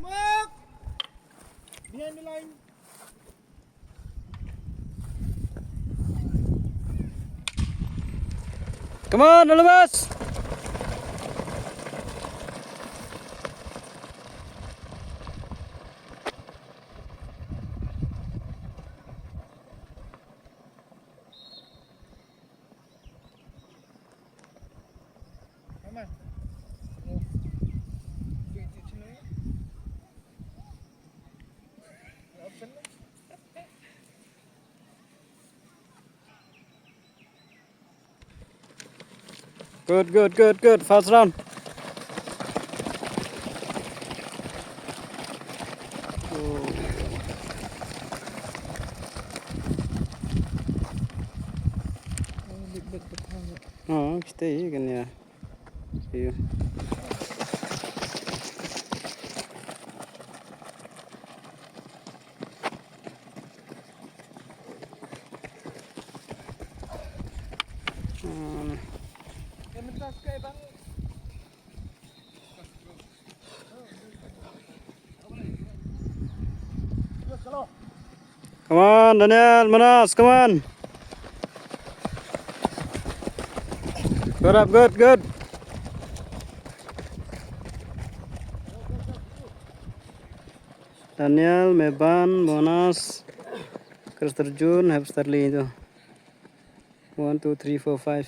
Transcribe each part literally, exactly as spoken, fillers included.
Mark! Behind the line. Come on, Olivas! Good, good, good, good. First round. Oh, stay, you can, yeah. See you. Hmm. Come on, Daniel, Manas, come on. Good up, good, good. Daniel, Meban, Manas, Chris Terjun, Hamster Lee tu. One, two, three, four, five.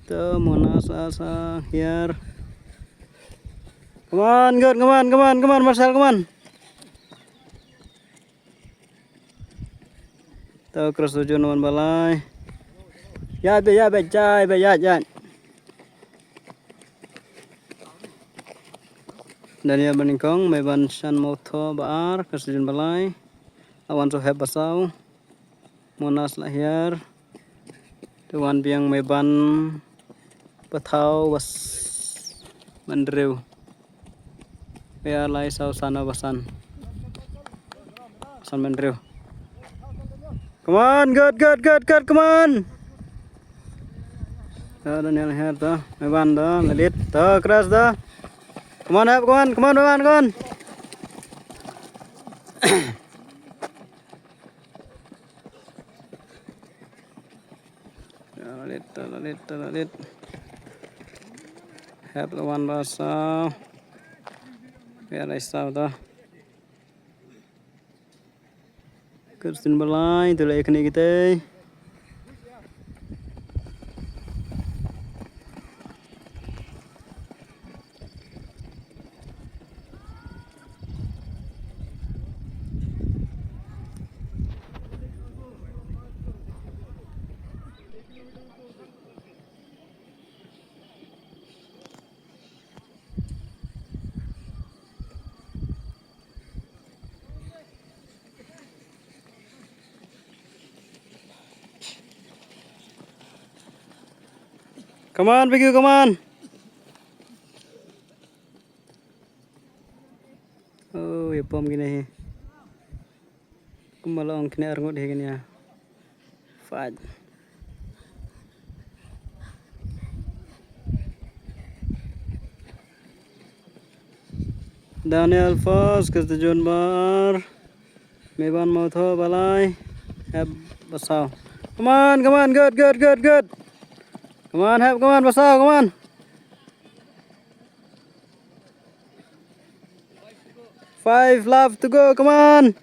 To Manas, Asa, here. Come on, good, come on, come on, come on, Marcel, come on. To Chris Terjun wan ba lai. Ïaid beit, ïaid beit, ïaid beit, ïaid, ïaid. Daniel Banyngkong, Meban Shan Mawthoh ba ar, Chris Terjun ba lai. Awan Sohep ba saw. Manas la hiar. Te wan biang Meban ba thaw ba s-, ba hynriew. Ba lai saw san ba san. San ba hynriew. Come on, good, good, good, good, come on. To Daniel hiar to, Meban to, Lalit to, Chris to. Come on, Hep, come on, come on, Meban, come on. To Lalit, to Lalit, to Lalit. Hep la wan ba saw. Ba lai saw to. Christine ba lai, to la ïa kane kita. Come on, Biggie, come on. Oh, ïa pom kine hi. Kumba la ong kine arngut hi kine ïa. Fight. Daniel first, Chris Terjun ba ar. Meban Mawthoh ba lai. Hep ba saw. Come on, come on, good, good, good, good. Come on, Hep, come on, ba saw, come on. Five lap to go, come on.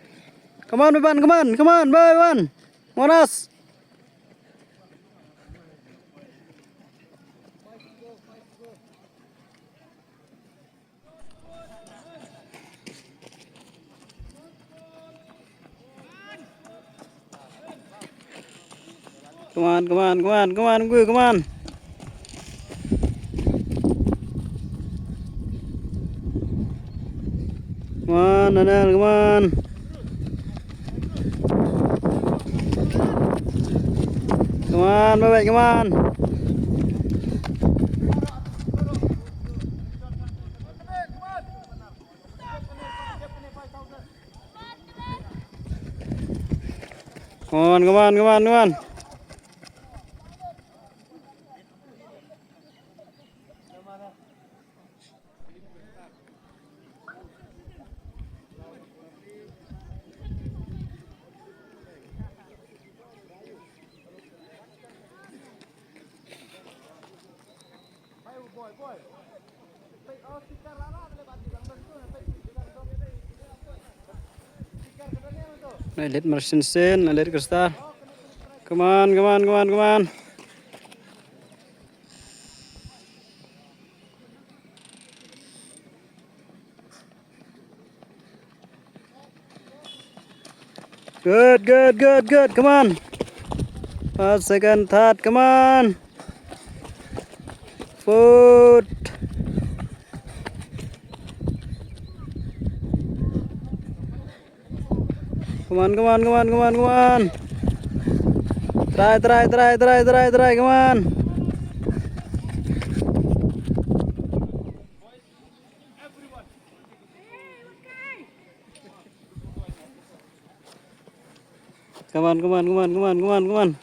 Come on, Meban, come on, come on, Meban. Manas. Come on, come on, come on, come on, Ngui, come on. Come on, Daniel, come on. Come on, Babek, come on. Come on, come on, come on, come on. Nai leit mar shen shen, nai leit Kristar. Come on, come on, come on, come on. Good, good, good, good. Come on. First, second, third. Come on. Fourth. Come on, come on, come on, come on, come on. Try, try, try, try, try, try. Come on. Come on, come on, come on, come on, come on, come on.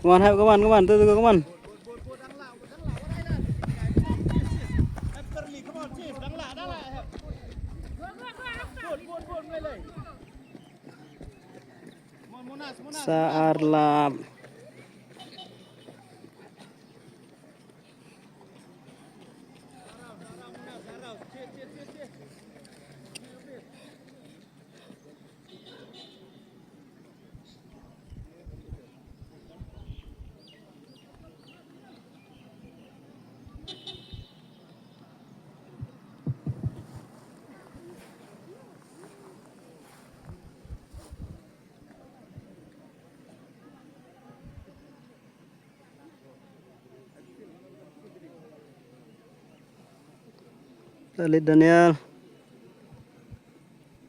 Come on, have, come on, come on, tu, tu, come on. Sa ar lap. Dalit Daniel.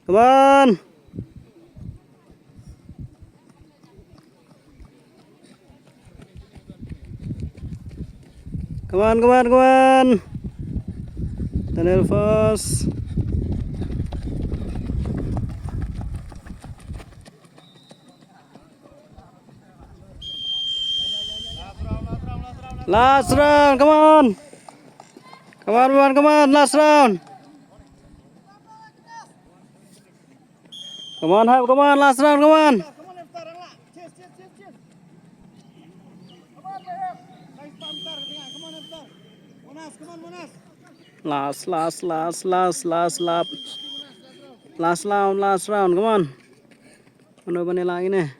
Come on. Come on, come on, come on. Daniel first. Last round, come on. Come on, come on, come on, last round. Come on, Hap, come on, last round, come on. Last, last, last, last, last lap. Last round, last round, come on. Mano bane lagi ne?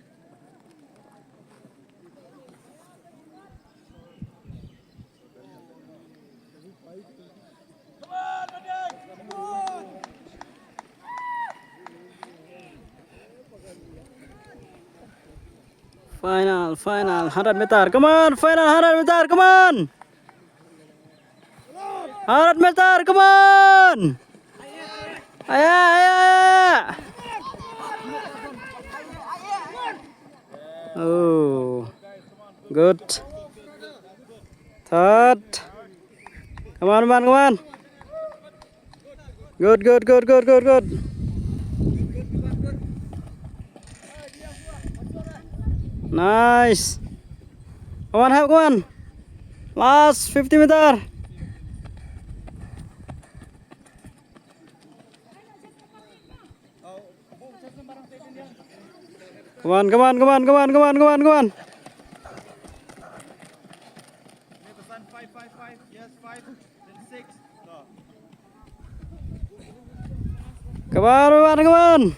Final, final, hundred meter. Come on, final, hundred meter. Come on. Hundred meter. Come on. Aya, aya, aya. Oh, good. Third. Come on, man, come on. Good, good, good, good, good, good. Nice. Come on, Hap, come on. Last fifty meter. Come on, come on, come on, come on, come on, come on, come on. Come on, come on, come on.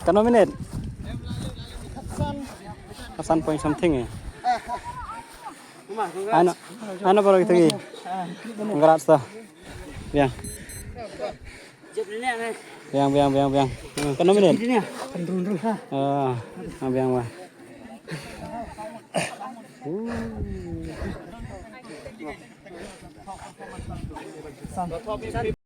Katno minit? San point something eh. Ano, ano baru kita lagi. Congrats to. Biang. Biang, biang, biang, biang. Hmm, katno minit? Ah, ah, biang, biang. Uh.